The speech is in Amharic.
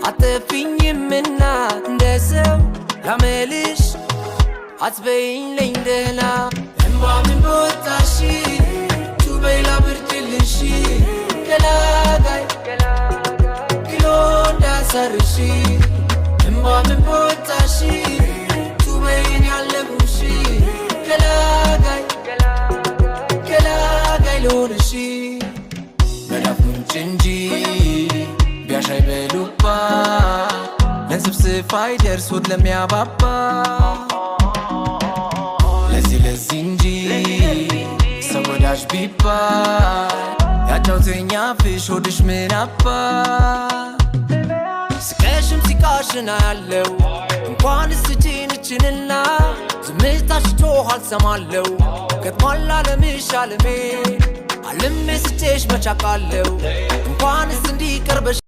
አትፊኝምና እንደ ሰው ላመልሽ አትበይኝ ለኝ ደህና እምባ ምን በወጣሽ ቱበይ ላብርድልሽ ገላጋይ ኪሎ እንዳሰርሽ እምባ ምን በወጣሽ ቱበይን ያለሙሽ ገላጋይ ገላጋይ ልሆንሽ መዳፍ ጉንጭ እንጂ ቢያሻይ በሉባ ለንስብስፍ አይደርስ ሆድ ለሚያባባ ለዚህ ለዚህ እንጂ ሰው ወዳጅ ቢባል ያጫውተኛ ፍሽ ሆድሽ ምን አባ ስቀሽም ሲቃሽን አያለው እንኳንስ እችን እችንና ዝምታሽ ጮኋል ሰማለው ገጥሟል አለምሽ አለሜ አልሜ ስቼሽ መቻቃለው እንኳንስ እንዲቀርበሽ።